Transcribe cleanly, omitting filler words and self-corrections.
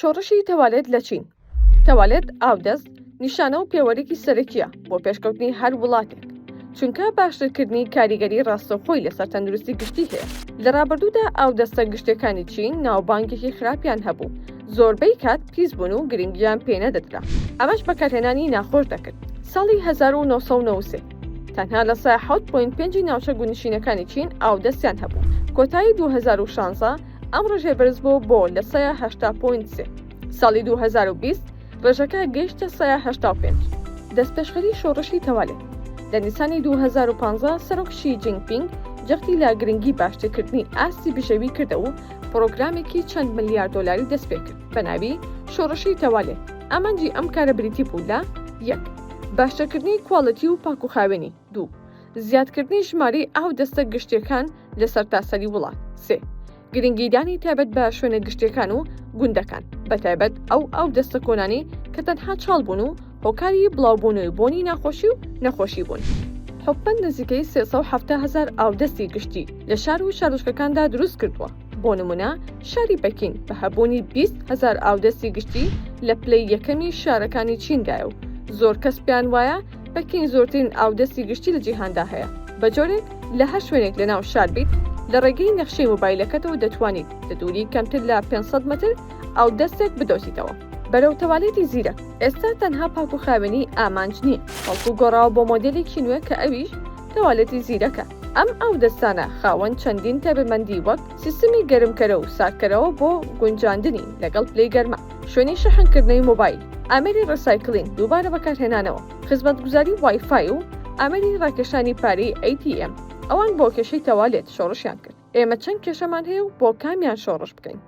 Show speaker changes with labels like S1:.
S1: شۆڕشی تەوالێت لە چین. تەوالێت، ئاودەست، نیشانە و پێوەرێکی سەرەکییە بۆ پێشکەوتنی هەر وڵاتێک، چونکە باشترکردنی کاریگەری ڕاستەوخۆی لەسەر تەندروستی گشتی هەیە. لە ڕابردوودا ئاودەستە گشتیەکانی چین ناوبانگێکی خراپیان هەبوو، زۆربەی کات پیس بوون و گرنگیان پێ نەدەدرا، ئەمەش بەکارهێنانی ناخۆش دەکرد. ساڵی 1993 تەنها لە سەدا حەوت point پێنجی ناوچە گوندنشینەکانی چین ئاودەستیان هەبوو، کۆتایی 2016 ئەم ڕێژەیە بەرزبووە بۆ لە سەدا 80 point سێ. ساڵی 2020 ڕێژەکە گەیشتە سەیا 85. دەستپێشخەری شۆڕشی تەوالێت لە نیسانی 2015 سەرۆک شی جینگ پینگ جەختی لە گرنگی باشترکردنی ئاستی بژێوی کردەوە و پڕۆگرامێکی چەند ملیار دۆلاری دەستپێکرد بە ناوی شۆڕشی تەوالێت. ئامانجی ئەم کارە بریتی بوو لە، یەک. باشترکردنی quality و پاکوخاوێنی، دوو. زیادکردنی ژمارەی ئاودەستە گشتییەکان لە سەرتاسەری وڵات، سێ. گرنگیدانی تایبەت بە شوێنە گشتیەکان و گوندەکان، بەتایبەت ئەو ئاودەستە کۆنانەی کە تەنها چاڵ بوون و هۆکاری بڵاوبوونەوەی بۆنی ناخۆشی و نەخۆشی بوون. حکومەت نزیکەی 370 هەزار ئاودەستی گشتی لە شار و شارۆچکەکاندا دروست کردووە، بۆ نموونە شاری پەکین بە هەبوونی 20 هەزار ئاودەستی گشتی لە پلەی یەکەمی شارەکانی چیندایە و زۆر کەس پێیان وایە پەکین زۆرترین ئاودەستی گشتی لە جیهاندا هەیە، بە جۆرێک لە هەر شوێنێک لە ناو شار بیت لە ڕێگەی نەخشەی مۆبایلەکەتەوە دەتوانیت لە دووری کەمتر لە 500 مەتر ئاودەستێک بدۆزیتەوە. بەرەو تەوالێتی زیرەک، ئێستا تەنها پاک و خاوێنی ئامانج نییە، بەڵکو گۆڕاوە بۆ مۆدێلێکی نوێ کە ئەویش تەوالێتی زیرەکە. ئەم ئاودەستانە خاوەن چەندین تایبەتمەندی وەک سیستمی گەرمکەرە و ساردکەرەوە بۆ گونجاندنی لەگەڵ پلەی گەرما، شوێنی شەحنکردنەوەی مۆبایل، ئامێری recycling، دووبارە بەکارهێنانەوە، خزمەتگوزاری WiFi و ئامێری ڕاکێشانی پارەی ATM. ئەوان بۆ کێشەی تەوالێت شۆڕشیان کرد. ئێمە چەند کێشەمان هەیە و بۆ کامیان شۆڕش بکەین؟